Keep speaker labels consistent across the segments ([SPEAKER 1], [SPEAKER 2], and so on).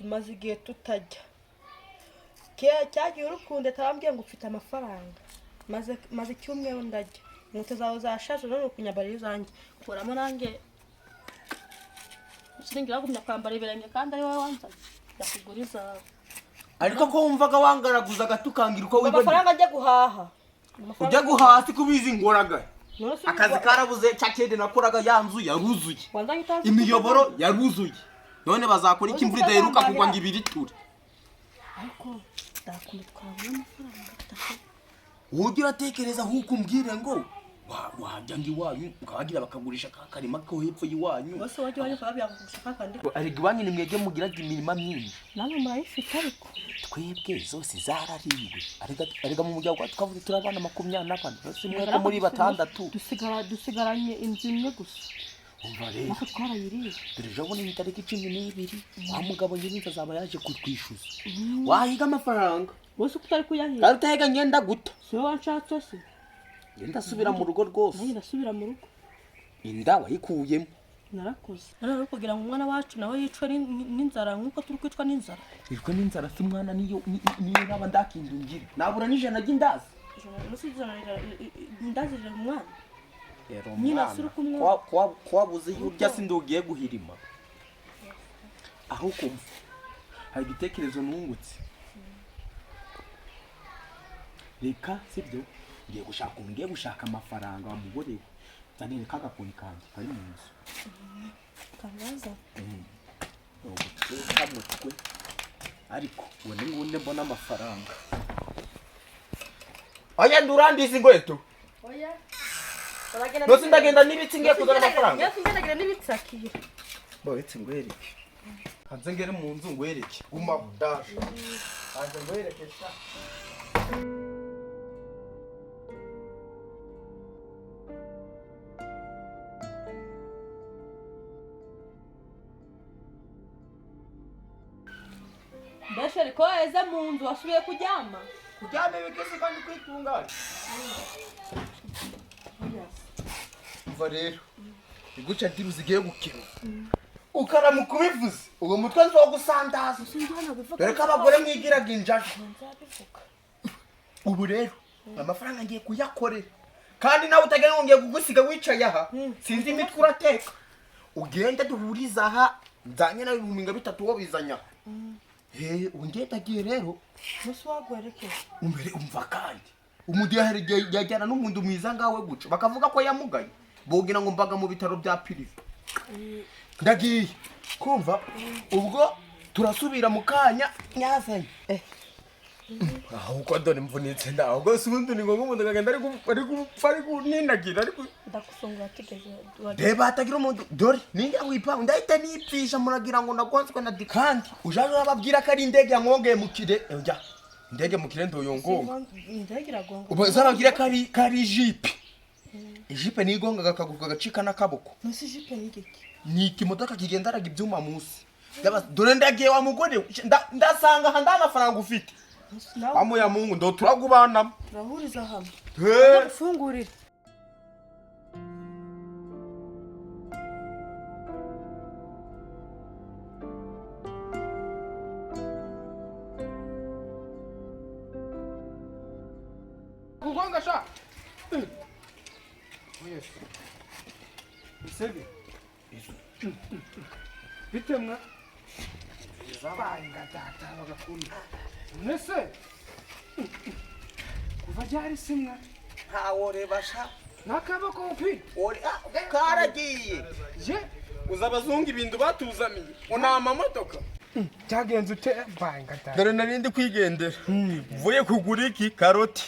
[SPEAKER 1] Tumaze igihe tutajya. Cyagiye urukundo tarambwiye ngo ufite amafaranga. Maze icyumweru ndajya. Inkweto zawe zashaje none uri kunyambara izanjye. Kuramo nanjye. Singira gumya kwambara ibirenge kandi ari wowe wanzanye. Ndakugura izawe.
[SPEAKER 2] Ariko ko wumvaga wangaraguza agatukanga uko
[SPEAKER 1] Ngo
[SPEAKER 2] wiboneye.
[SPEAKER 1] Amafaranga ajya guhaha.
[SPEAKER 2] Ujya guhaha si kubizi ngoraga.
[SPEAKER 1] None se
[SPEAKER 2] Akazi karabuze, cya kindi nakoraga, ya nzu yaruzuye.
[SPEAKER 1] Wanzanye utazi.
[SPEAKER 2] Imiyoboro yaruzuye. None bazakora iki imvura idaheruka kugwa ngo ibiriture?
[SPEAKER 1] Ariko ndakumva twabona amafaranga tutafite.
[SPEAKER 2] Ujya uratekereza nk'uko umbwire ngo wajya ngo iwanyu ukahagira bakagurisha ka karima ko hepfo y'iwanyu.
[SPEAKER 1] Bose wajya iwanyu ukaba byakugurisha kandi.
[SPEAKER 2] Ariko iwanyu ni mwebwe mugiraga imirima myinshi.
[SPEAKER 1] Namwe murayifite ariko.
[SPEAKER 2] Twebwe zose zarariwe. Arega mu muryango wacu twavuze turi abana 24, bose mwe muri batandatu.
[SPEAKER 1] Dusigaranye inzu imwe gusa.
[SPEAKER 2] Umva rero.
[SPEAKER 1] Natwe twarayiriye.
[SPEAKER 2] Dore ejo bundi ni tariki 12, wa mugabo nyir'inzu azaba yaje kutwishyuza. Wahiga amafaranga.
[SPEAKER 1] Wese uko utari kuyahiga.
[SPEAKER 2] Kandi utahiga ngenda guta.
[SPEAKER 1] Si wowe wanshatse se?
[SPEAKER 2] Ngenda asubira mu rugo rwose.
[SPEAKER 1] Nanjye ndasubira mu rugo.
[SPEAKER 2] Inda wayikuyemo.
[SPEAKER 1] Narakoze. None rero kugira ngo umwana wacu nawe yicwe n'inzara nk'uko turi kwicwa n'inzara.
[SPEAKER 2] Yicwe n'inzara si umwana niyo niyo naba ndakinda ungira. Nabura n'ijana ry'indazi.
[SPEAKER 1] Ndazirira umwana.
[SPEAKER 2] Rero
[SPEAKER 1] Nyina
[SPEAKER 2] umwana,
[SPEAKER 1] si uri kumwe.
[SPEAKER 2] Kwa wabuze iyo urya si ndugiye guhirima. Aho kumva. Hari igitekerezo nungutse. Reka sibyo ngiye gushaka umuntu, ngiye gushaka amafaranga wa mugore we. Nzanire ka gakoni kanjye kari mu nzu.
[SPEAKER 1] Kangaza.
[SPEAKER 2] Uguteka mutwe. Ariko ubu ni ngunde mbona amafaranga. Oya ndurandiza inkweto.
[SPEAKER 1] Oya.
[SPEAKER 2] Nose ndagenda n'ibitsi ngiye kuzana amafaranga.
[SPEAKER 1] Ngiye kugendagenda n'ibitsakira.
[SPEAKER 2] Boretse ngwereke. Hanze ngere mu nzu ngwereke. Guma ndaje. Hanze ngwereke sha.
[SPEAKER 1] Mbese ariko weze mu nzu wasubiye kuryama?
[SPEAKER 2] Kuryama ibigeze kandi kwitunganya. Umva rero. Iguca ndiruzi igiye gukina. Ukaramuka ubivuze uwo mutwe nzogusandaza. Dore ko abagore mwigiraga injaju.
[SPEAKER 1] Nzabivuga.
[SPEAKER 2] Ubu rero amafaranga ngiye kuyakorera. Kandi nawe utagira ngo ngiye kugusiga wicaye aha. Sinzi imitwe urateka. Ugende duhurize aha nzanye nawe 3000 wo bizanya. Ubu ngiye ndagiye rero.
[SPEAKER 1] Musi wagwerekeye.
[SPEAKER 2] Umbere umva kandi. Umuntu yahari yajyana n'umuntu mwiza ngawe guca bakavuga ko yamugaye. Bogira ngo mbaga mu bitaro bya Pirive. Ndagiye. Kumva ubwo turasubira mu kanya nyazanye. Ahubwo dore mvunitse ndaho rwose ubundi ni ngombwa umuntu akagenda ari gupfa ari kuninagira ari
[SPEAKER 1] Ndagufungura tugeze.
[SPEAKER 2] Reba hatagira umuntu dore ninjya wipangu ndahita nipfisha muragira ngo nagonzwe na kandi ujaje urababwira ko ari indege yankongeye mu kire oya indege mu kire ndoyongonga.
[SPEAKER 1] Indege iragonga.
[SPEAKER 2] Ubu uzababwira ko ari ijipe. Ijipe niyo igongaga akaguru kagacika n'akaboko.
[SPEAKER 1] Musi jipe ni igiki?
[SPEAKER 2] Ni ikimodoka kigendaraga ibyuma munsi. Dore ndagiye wa mugore we, ndasanga aha nta mafaranga ufite.
[SPEAKER 1] Musi nawe
[SPEAKER 2] Amuya Mungu ndo turagubanamo.
[SPEAKER 1] turahuriza hamwe.
[SPEAKER 2] He.
[SPEAKER 1] Ndagufungurira.
[SPEAKER 3] Kugonga sha. Isebe. Bitemwa. Zabaye data bagakunda. Nese. Kuva ryari simwa?
[SPEAKER 2] Ntaworeba sha.
[SPEAKER 3] Nakaboko pi.
[SPEAKER 2] Ori karagiye.
[SPEAKER 3] Je.
[SPEAKER 2] Uza abazungu ibintu batuzaniye. Unama amamodoka.
[SPEAKER 3] Cyagenze ute banga data.
[SPEAKER 2] Dore nari ndi kwigendera. Mvuye kugura iki karoti.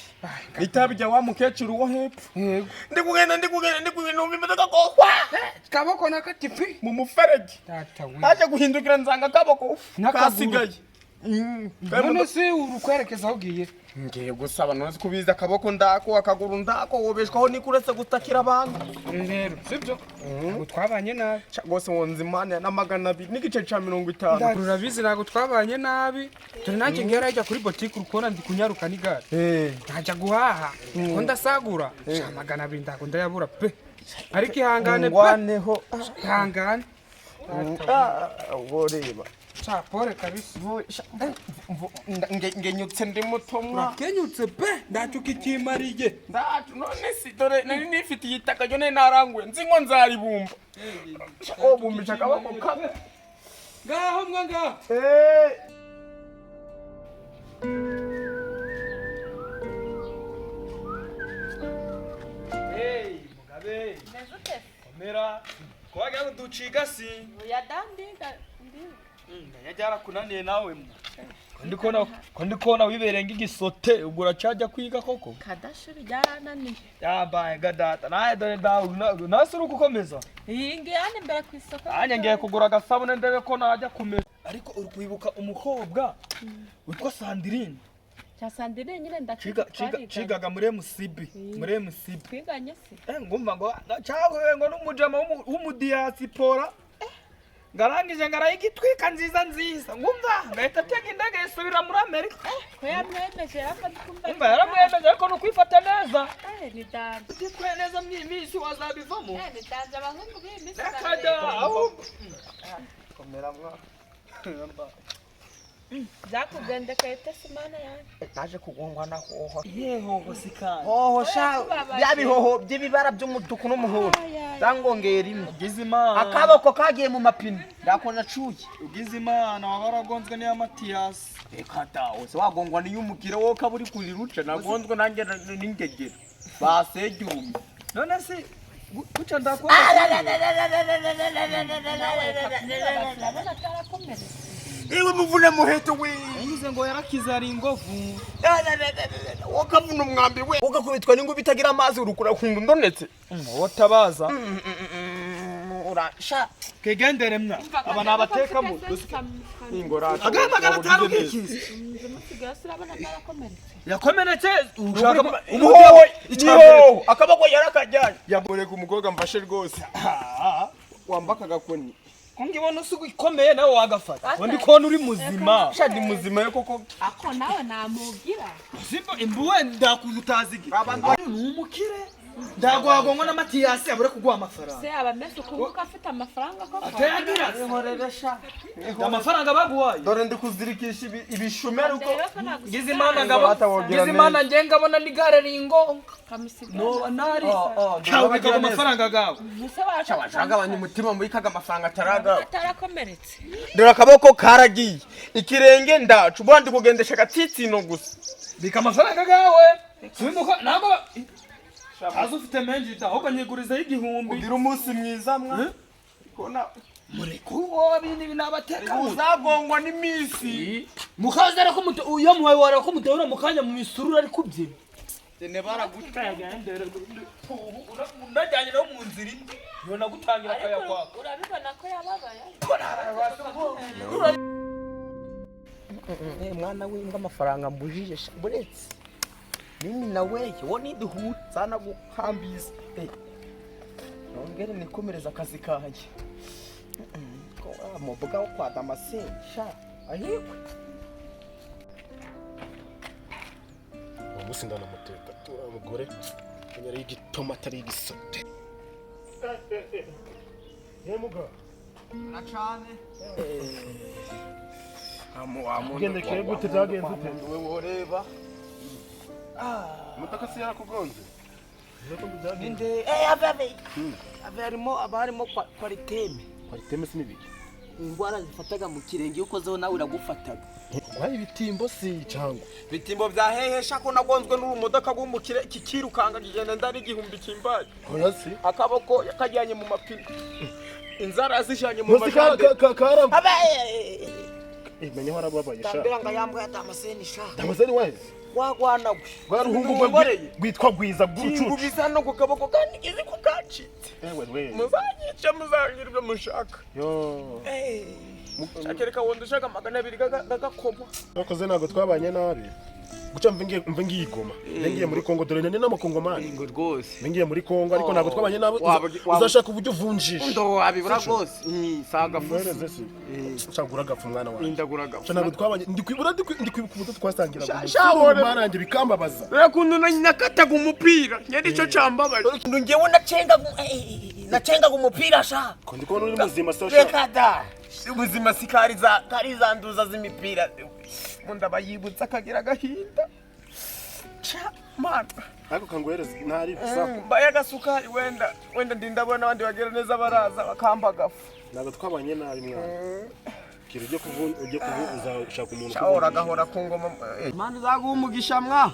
[SPEAKER 2] Itabi rya wa mukecuru wo hepfo.
[SPEAKER 3] Yego.
[SPEAKER 2] Ndi kugenda ndi kugenda ndi kugenda numva imodoka ko
[SPEAKER 3] Kaboko nakatipi.
[SPEAKER 2] mu muferege.
[SPEAKER 3] Data we.
[SPEAKER 2] Naje guhindukira nsanga akaboko
[SPEAKER 3] N'akaguru.
[SPEAKER 2] kasigaye.
[SPEAKER 3] None se urukwerekeza aho ugiye?
[SPEAKER 2] Ngiye gusaba none kubiza akaboko ndako akaguru ndako wobeshwaho niko uretse gutakira abantu.
[SPEAKER 3] Rero sibyo? Ntabwo twabanye nabi.
[SPEAKER 2] Ca rwose wonze imana na 250.
[SPEAKER 3] Urabizi ntabwo twabanye nabi. Dore nanjye ngiye arajya kuri botike uri kubona ndi kunyaruka n'igare. Ntajya guhaha ko ndasagura sha 200 ntabwo ndayabura pe, ariko ihangane pe.
[SPEAKER 2] Ngwaneho.
[SPEAKER 3] Ihangane.
[SPEAKER 2] Ubwo reba.
[SPEAKER 3] Cha pole kabisa.
[SPEAKER 2] Ngenyutse ndi muto mwa.
[SPEAKER 3] Urakenyutse pe ntacyo ukikimariye.
[SPEAKER 2] Ndacu none si dore nari nifitiye itaka ryo nari naranguye nzi ngo nzaribumba. Obumbisha akaboko kamwe.
[SPEAKER 3] Ngaho mwa ngaho.
[SPEAKER 2] Eh.
[SPEAKER 4] Hey, Mugabe. Komera. Ko wagira ngo duciga si.
[SPEAKER 1] Oya dandi ndi.
[SPEAKER 4] Ndanya byarakunaniye nawe mwa. Ko ndi kubona wibereye nk'igisote ubwo uracajya kwiga koko?
[SPEAKER 1] Kadashuri byarananiye.
[SPEAKER 4] Yambaye gadata. Nawe dore dawe nase uri gukomeza.
[SPEAKER 1] Iyi ngiyi hano imbere ku isoko.
[SPEAKER 4] Nanjye ngiye kugura agasabune ndebe ko najya kumesa. Ariko uri kwibuka umukobwa witwa Sandrine.
[SPEAKER 1] Cya Sandrine nyine ndakiga.
[SPEAKER 4] Cigaga muri MCB, muri MCB.
[SPEAKER 1] Twiganye se.
[SPEAKER 4] Ngumva ngo cyangwa ngo n'umujama w'umudiyasipora. Ngarangije ngarayigitwika nziza nziza. Ngumva ngahita atega indege yisubira muri Amerika.
[SPEAKER 1] Ko yamwemeje yaramwumva.
[SPEAKER 4] Umva yaramwemeje ariko ni ukwifata neza.
[SPEAKER 1] Ni danje.
[SPEAKER 4] Utitwaye neza mw'iyi minsi wazabivamo.
[SPEAKER 1] Ni danje abahungu b'iyi minsi.
[SPEAKER 4] Akajya ahubwo.
[SPEAKER 2] Komera mwa.
[SPEAKER 1] Byakugendekeye ute mana yanjye?
[SPEAKER 2] Naje kugongwa na hoho.
[SPEAKER 4] Yehoho sikana.
[SPEAKER 2] Hoho sha bya bihoho by'ibibara by'umutuku n'umuhondo. Byangongeye rimwe.
[SPEAKER 4] Ugize Imana.
[SPEAKER 2] Akaboko kagiye mu mapine. Ndako nacuye.
[SPEAKER 4] Ugize Imana waba waragonzwe n'iya Matiyasi.
[SPEAKER 2] Reka dawe se wagongwa n'iy'umukire wowe ukaba uri kuriruca nagonzwe nanjye n'ingegera. Basejume.
[SPEAKER 4] None se guca ndakubona.
[SPEAKER 1] Ndabona atarakomeretse.
[SPEAKER 2] Iwe muvune muheto we.
[SPEAKER 4] Yagize ngo yarakize ari ingovu.
[SPEAKER 2] Wakavuna umwambi we. Ugakubitwa n'ingubi itagira amazi urukura kundu ndonetse.
[SPEAKER 4] Wotabaza.
[SPEAKER 2] Urasha.
[SPEAKER 4] Kegendere mwa. Aba nabateka mu.
[SPEAKER 2] Ingora.
[SPEAKER 4] Aga 500 ukikize. Yakomeretse ushaka
[SPEAKER 2] umuhoho ikihoho akaboko yarakajyanye. Yamboreka umukobwa mfashe rwose. Wambaka gakoni.
[SPEAKER 4] Kungibona usuku ikomeye nawe wagafata. Ndi kubona uri muzima.
[SPEAKER 2] Sha ndi muzima yo koko.
[SPEAKER 1] Ako nawe namugira.
[SPEAKER 4] Simba imbuwe ndakuzutazigi. Ni umukire. Ndagwagongwa na Matiyasi abure kuguha amafaranga.
[SPEAKER 1] Se abameze ukunguka afite amafaranga koko.
[SPEAKER 4] Atayagira. Amafaranga baguhaye.
[SPEAKER 2] Dore ndi kuzirikisha ibishumeri uko.
[SPEAKER 4] Ngize Imana ngabo. Ngize Imana nge ngabona n'igare ringonga. No nari. Cyangwa amafaranga gawe.
[SPEAKER 2] Washagabanya umutima muri kaga amafaranga ataraga.
[SPEAKER 1] Atarakomeretse.
[SPEAKER 2] Dore akaboko karagiye. Ikirenge ndacu. Bwa ndi kugendesha agatsitsino gusa.
[SPEAKER 4] Bika amafaranga gawe. Simbuka ntabwo azi ufite menshi da ahubwo nyigurizaho 1000.
[SPEAKER 2] Ugira umunsi mwiza mwa. Kona
[SPEAKER 4] mureke uwo bindi nabateka.
[SPEAKER 2] Uzagongwa n'imisi.
[SPEAKER 4] Mukazara ko muto uyo muhaye wara ko mutahura mukanya mu misururu ari kubyina.
[SPEAKER 2] Tene baraguta.
[SPEAKER 4] Unajyanye no mu nzira imwe. Yo nagutangira akaya kwako.
[SPEAKER 1] Urabibona ko yababaye.
[SPEAKER 2] Mwana w'imbwa amafaranga mbujije buretse. Mimi na wewe wo niduhura sana guhambiza. Nongere nikomereza akazi kanjye. Ko mubuga wo kwa Damascene sha ahikwe.
[SPEAKER 5] Uwo munsi ndanamuteka tura umugore nyari igitoma atari igisote. Ye muga.
[SPEAKER 2] Nacane.
[SPEAKER 5] Ugendekeye gute byagenze ute?
[SPEAKER 2] Wewe woreba.
[SPEAKER 5] Imodoka si yarakugonze?
[SPEAKER 2] Ninde ave. Ave harimo abarimo kwariteme.
[SPEAKER 5] Kwariteme si nibiki?
[SPEAKER 2] Ingwara zifataga mu kirenge iyo ukozeho nawe iragufataga.
[SPEAKER 5] Wayi ibitimbo si cyangwa?
[SPEAKER 2] Bitimbo bya hehesha ko nagonzwe n'urumodoka rw'umukire kikirukanga kigenda ndari 1000 kimbaye.
[SPEAKER 5] Oya si.
[SPEAKER 2] Akaboko yakajyanye mu mapine. Inzara zishanye mu
[SPEAKER 5] majande.
[SPEAKER 2] Abe.
[SPEAKER 5] Menya warababaye sha.
[SPEAKER 2] Ndambira nga yambwa ya Damascene sha.
[SPEAKER 5] Damascene waheze?
[SPEAKER 2] Wagwana gwe.
[SPEAKER 5] Rwaruhungu rwitwa Gwiza bw'urucucu.
[SPEAKER 2] Kingubiza no ku kaboko kandi izi ko kacitse.
[SPEAKER 5] Ewe we.
[SPEAKER 2] Muzanyica muzagira ibyo mushaka.
[SPEAKER 5] Yo.
[SPEAKER 2] Shakereka wonde ushaka 200 gagakoma.
[SPEAKER 5] Wakoze ntago twabanye nabi. Guca mve ngiye igoma. Ngiye muri Kongo dore nene n'amakongomani.
[SPEAKER 2] Ngo rwose.
[SPEAKER 5] Ngiye muri Kongo ariko ntago twabanye nabi. Uzashaka uburyo uvunjisha.
[SPEAKER 2] Ndo wabibura rwose. Saga fusi.
[SPEAKER 5] Shagura gapfa mwana wanjye.
[SPEAKER 2] Indagura gapfa.
[SPEAKER 5] Ntabwo twabanye ndikwibura ndikwibuka uburyo twasangiraga. Maranjye bikambabaza.
[SPEAKER 2] Urakuntu nakataga umupira. Nyari ico cambabaje. Ngewe nacenga nacengaga umupira sha.
[SPEAKER 5] Ko ndikubona uri muzima sha.
[SPEAKER 2] Reka da. Ubuzima si kari za kari za nduza z'imipira. Ubundi aba yibutse akagira agahinda. Ca mana.
[SPEAKER 5] Ariko kanguhereza ntari bisa.
[SPEAKER 2] Mbaye agasukari, wenda wenda ndindabona n'abandi bagira neza baraza bakampa agafu.
[SPEAKER 5] Ntabwo twabanye nabi, mwana. Kira ujye kuvu, ujye kuvu, uzashaka umuntu.
[SPEAKER 2] Shahora agahora ku ngoma. Mana izaguha umugisha mwa.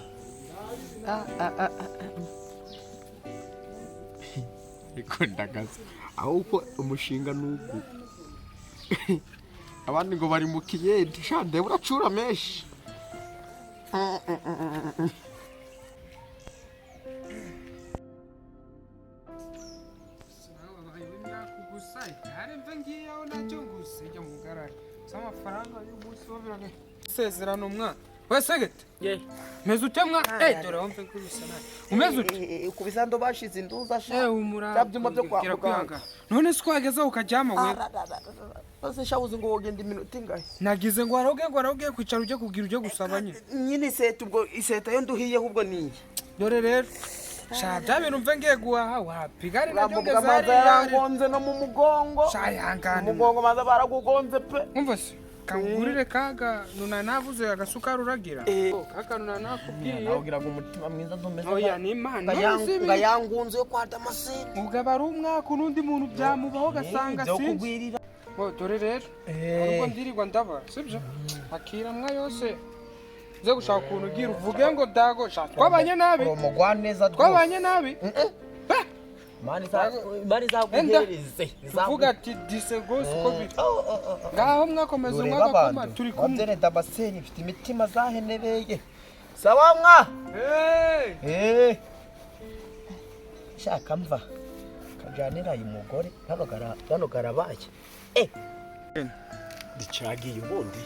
[SPEAKER 2] Ariko ndagaza ahubwo umushinga nugu abandi ngo bari mu kiyede, sha ndeba uracura menshi.
[SPEAKER 3] Gusa igare mve ngiyeho nacyo gusa ijya mu garaje z'amafaranga y'umunsi wo birane isezerano mwa wese gete.
[SPEAKER 4] Ye.
[SPEAKER 3] Meze ute mwa? Dore wumve ko bisa nabi, umeze ute?
[SPEAKER 2] Ku bisando bashize induza sha.
[SPEAKER 3] Umura.
[SPEAKER 2] Bya byuma byo kwa
[SPEAKER 3] gira
[SPEAKER 2] muganga.
[SPEAKER 3] kwihangana. None se twageze aho ukaryama we?
[SPEAKER 2] Bose sha, uzi ngo wogenda iminota ingahe?
[SPEAKER 3] Nagize ngo warawugiye, ngo warawugiye kwicara ujye kubwira ujye gusaba nyine.
[SPEAKER 2] Nyine iseta, ubwo iseta yo nduhiyeho ubwo niyi.
[SPEAKER 3] Dore rero sha, bya bintu mve ngiye guhaha wapi, igare naryo
[SPEAKER 2] Urambuka
[SPEAKER 3] ngeze
[SPEAKER 2] amazi
[SPEAKER 3] hariya.
[SPEAKER 2] yarangonze no mu mugongo.
[SPEAKER 3] Sha, ihangane.
[SPEAKER 2] Mu mugongo maze baragugonze pe.
[SPEAKER 3] Umva se, kangurire kaga nuna navuze agasukari uragira kaka nuna nakubwiye.
[SPEAKER 2] Nawe ugiraga umutima mwiza ntumeze.
[SPEAKER 3] Oya, ni imana.
[SPEAKER 2] Nga yangunze yo kwa Damascene.
[SPEAKER 3] Ubwo aba ari umwaka n'undi muntu byamubaho ugasanga
[SPEAKER 2] Byo
[SPEAKER 3] sinzi.
[SPEAKER 2] kugwirira.
[SPEAKER 3] Bo, dore rero ahubwo ndirirwa ndabara sibyo akiramwa yose uze gushaka ukuntu ugira uvuge ngo dago sha twabanye nabi.
[SPEAKER 2] Uri umugwaneza rwose.
[SPEAKER 3] Twabanye nabi.
[SPEAKER 2] Imana izaguhereze.
[SPEAKER 3] Uvuga ati dise rwose uko biri ngaho mwakomeza
[SPEAKER 2] Ureba
[SPEAKER 3] umwaka
[SPEAKER 2] abantu
[SPEAKER 3] kuma turi kumwe.
[SPEAKER 2] babyene Damascene ifite imitima zahenereye. Sawa mwa.
[SPEAKER 3] Hey!
[SPEAKER 2] Eh. Shaka mva kajanira uyu mugore hano gara hano garabaye. Eh.
[SPEAKER 5] Dicagiye ubundi.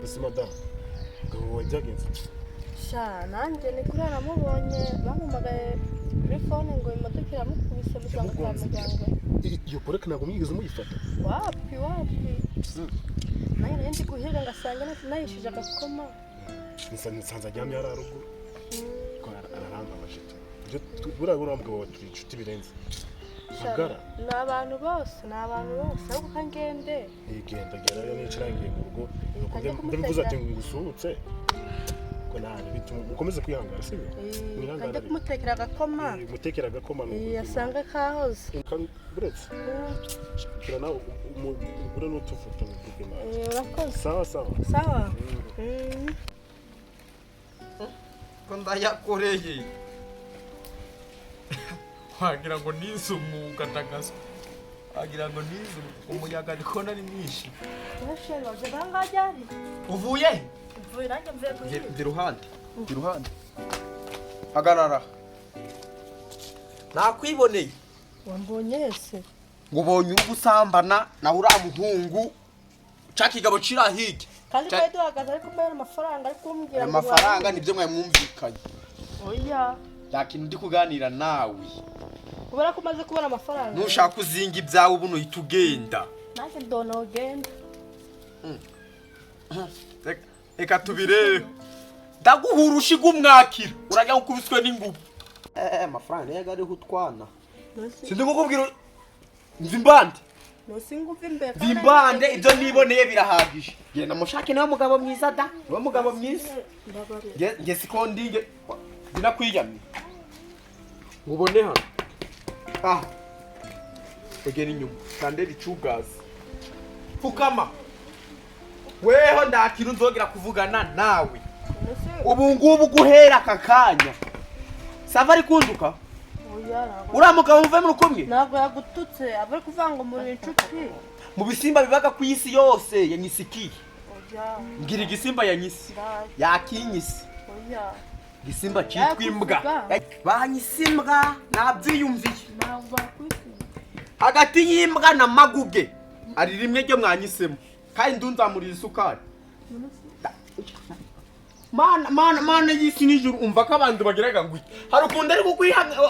[SPEAKER 5] Ese madamu, ngabo wajyagenze?
[SPEAKER 1] Sha, nanjye ni kuri naramubonye, bampamagaye kuri phone ngo imodoka iramukubise musanga kwa muganga.
[SPEAKER 5] Iyo poreke ntabwo mwigeze muyifata?
[SPEAKER 1] Wapi wapi, nanjye nari ndi guhiga ngasanga nayishije agakoma.
[SPEAKER 5] Nsanze aryamye hariya ruguru. Ko ararambabaje tu. Ibyo buriya buriya mugabo turi inshuti birenze.
[SPEAKER 1] Sha,
[SPEAKER 5] Magara.
[SPEAKER 1] ni abantu bose, ni abantu bose, ahubwo ka ngende.
[SPEAKER 5] Igenda gerayo nicara ngiye mu rugo.
[SPEAKER 1] Ajya
[SPEAKER 5] Ndabivuze ati
[SPEAKER 1] kumutekera.
[SPEAKER 5] ngusuhutse. Ko nabi bituma mukomeze kwihangana, sibyo? Mwihangane
[SPEAKER 1] Kajya
[SPEAKER 5] ariko.
[SPEAKER 1] kumutekera agakoma.
[SPEAKER 5] Mutekera agakoma ni
[SPEAKER 1] Asanga kahoze.
[SPEAKER 5] Buretse. Shakira nawe ugure n'utuvuta mu imana.
[SPEAKER 1] Urakoze.
[SPEAKER 5] Sawa sawa.
[SPEAKER 1] Sawa.
[SPEAKER 4] Ko ndayakoreye wagira ngo nize umwuga, ndagaswa wagira ngo nize umuyaga, ndikubona ari mwinshi.
[SPEAKER 1] Chéri, waje bangahe ryari?
[SPEAKER 2] Uvuye?
[SPEAKER 1] Mvuye, nanjye mvuye guhiga.
[SPEAKER 2] Ndi iruhande. Ndi iruhande. Hagarara. Nakwiboneye.
[SPEAKER 1] Wambonye ese?
[SPEAKER 2] Ngo ubonye uri gusambana na uriya muhungu ca kigabo cira hirya.
[SPEAKER 1] Kandi twari duhagaze ari kumwe amafaranga ari kumbwira
[SPEAKER 2] Ayo
[SPEAKER 1] ngo
[SPEAKER 2] mafaranga nibyo mwari mwumvikanye?
[SPEAKER 1] Oya.
[SPEAKER 2] Nta kintu ndi kuganira nawe.
[SPEAKER 1] Kubera ko umaze kubona amafaranga.
[SPEAKER 2] Nushaka uzinga ibyawe ubuno uhita ugenda.
[SPEAKER 1] Nanjye ndona ugenda.
[SPEAKER 2] Reka tubirebe, ndaguhura ushiga umwakira urajya gukubiswe n'ingubu. Amafaranga niyo ariho utwana. Sindi kukubwira mva imbande.
[SPEAKER 1] Nusi nguva imbere.
[SPEAKER 2] Mva imbande, ibyo niboneye birahagije. Genda mushake niwe mugabo mwiza da, niwe mugabo mwiza.
[SPEAKER 1] Mbabarira.
[SPEAKER 2] Nge siko ndinge ndinakwiyamye ngubone hano. Ah, egera inyuma kandera icugazi, pfukama weho, ndakintu nzongera kuvugana nawe.
[SPEAKER 1] Nusi.
[SPEAKER 2] Ubu ngubu guhera aka kanya sava ari kunduka.
[SPEAKER 1] Oya, ntabwo.
[SPEAKER 2] Uriya mugabo muve muri kumwe.
[SPEAKER 1] Ntabwo yagututse, aba ari kuvuga ngo muri inshuti.
[SPEAKER 2] Mu bisimba bibaga ku isi yose yanyisikiye.
[SPEAKER 1] Oya.
[SPEAKER 2] Mbwira igisimba yanyise.
[SPEAKER 1] Ndaye.
[SPEAKER 2] Yakinyise.
[SPEAKER 1] Oya.
[SPEAKER 2] Igisimba cyitwa imbwa.
[SPEAKER 1] Yakuvuga.
[SPEAKER 2] Banyise imbwa, nabyiyumviye.
[SPEAKER 1] Ntabwo bakwisize.
[SPEAKER 2] Hagati y'imbwa na maguge ari rimwe ryo mwanyisemo, kandi ndunzamurira isukari. Mana, mana, mana y'isi n'ijuru, umva ko abantu bagiraga ngo iki, hari ukuntu ari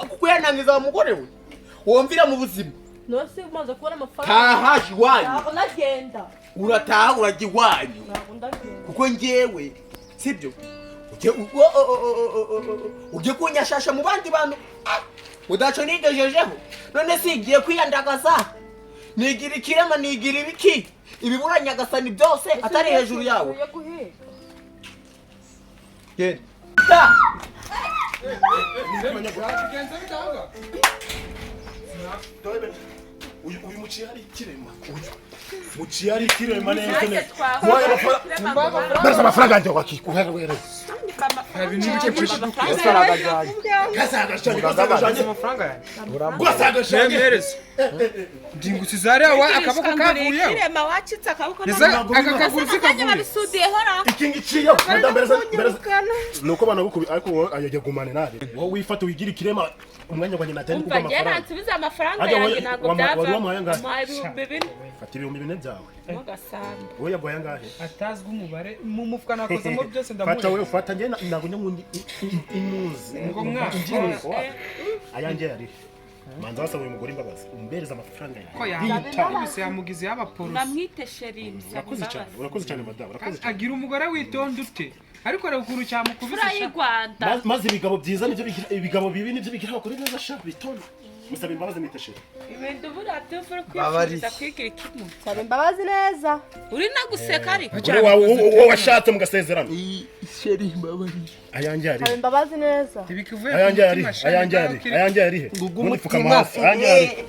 [SPEAKER 2] kukwihanangiza wa mugore we wumvira mu buzima.
[SPEAKER 1] Nusi umaze kubona amafaranga.
[SPEAKER 2] Tahaje iwanyu.
[SPEAKER 1] Ntabwo nagenda.
[SPEAKER 2] Urataha, urajya iwanyu.
[SPEAKER 1] Ntabwo ndagenda.
[SPEAKER 2] Kuko njyewe sibyo ujye ujye kunyashasha mu bandi bantu. Ah! Udaco nigejejeho none sigiye kwiyandagaza, nigira ikirema, nigira ibiki, ibibura Nyagasani byose atari hejuru yawe.
[SPEAKER 1] Yo guhiga.
[SPEAKER 2] Genda. Ta.
[SPEAKER 3] Bigenze bitanga.
[SPEAKER 5] Uyu muciye ari ikirema, uyu muciye ari ikirema neza
[SPEAKER 6] Nanjye
[SPEAKER 5] neza.
[SPEAKER 6] twahura.
[SPEAKER 5] Waye amafaranga, mbese amafaranga yanjye wakikuhera wera. Gasagashanye, gasagashanye.
[SPEAKER 3] Amafaranga yanjye.
[SPEAKER 5] Gasagashanye.
[SPEAKER 3] Nempereze. Ndingutse zariya wa akaboko kavuyeho.
[SPEAKER 6] Kirema wacitse akaboko.
[SPEAKER 3] Ese aka kaguru
[SPEAKER 6] Akanya
[SPEAKER 3] sikavuye.
[SPEAKER 6] babisudiyeho ra.
[SPEAKER 5] Iki ngiciye ndambereza mbereza nuko bana bukubi, ariko wowe ayo gumane nabe, wowe wifata wigira ikirema, umwanya wanjye natari
[SPEAKER 6] Umva
[SPEAKER 5] kuguha
[SPEAKER 6] njye
[SPEAKER 5] amafaranga.
[SPEAKER 6] nansubize amafaranga
[SPEAKER 5] Ajya,
[SPEAKER 6] yanjye, ntabwo
[SPEAKER 5] wari
[SPEAKER 6] byava.
[SPEAKER 5] wamuhaye angahe?
[SPEAKER 6] Muhaye 4000.
[SPEAKER 5] Fata 4000 byawe.
[SPEAKER 6] Mugasamba.
[SPEAKER 5] Wowe yaguhaye angahe?
[SPEAKER 3] Atazwi umubare mu mufuka nakozemo byose.
[SPEAKER 5] Fata
[SPEAKER 3] Ndamuha.
[SPEAKER 5] wowe, fata. Njye ntabwo njya nkunda inuzi.
[SPEAKER 3] Ngo mwa-
[SPEAKER 5] Injinuzi. Ayanjye yari manza wasaba uyu mugore imbabazi, umbereze amafaranga
[SPEAKER 3] Ko
[SPEAKER 5] yawe.
[SPEAKER 3] yamukubise, yamugize y'abaporoso.
[SPEAKER 6] Bamwite sheri, musaba
[SPEAKER 5] Urakoze cyane.
[SPEAKER 6] imbabazi.
[SPEAKER 5] Urakoze cyane madamu, urakoze cyane.
[SPEAKER 3] Agira umugore witonda ute, ariko reba ukuntu cyamukubise
[SPEAKER 6] Fura
[SPEAKER 3] sha.
[SPEAKER 6] y'u Rwanda.
[SPEAKER 5] Maze ibigabo byiza nibyo bigira, ibigabo bibi nibyo bigira abagore beza sha bitonda. Musaba imbabazi, mwiteshere.
[SPEAKER 6] Ibintu buriya by'uva uri kwifuriza kwigira ikimu.
[SPEAKER 1] Saba imbabazi neza.
[SPEAKER 6] Uri no guseka ariko.
[SPEAKER 5] Umugore wawe uwo washatse mugasezerana.
[SPEAKER 2] Sheri, mbabarira.
[SPEAKER 5] Ayanjye yari
[SPEAKER 1] Saba imbabazi neza.
[SPEAKER 3] Ntibikuvuye ku
[SPEAKER 5] Ayanjye yari
[SPEAKER 3] mutima sha.
[SPEAKER 5] Ayanjye yari
[SPEAKER 3] Ntabwo
[SPEAKER 5] Ayanjye yari he?
[SPEAKER 2] Ngugu
[SPEAKER 5] Ubundi pfukama
[SPEAKER 2] umutima.
[SPEAKER 5] hasi. Ayanjye yari.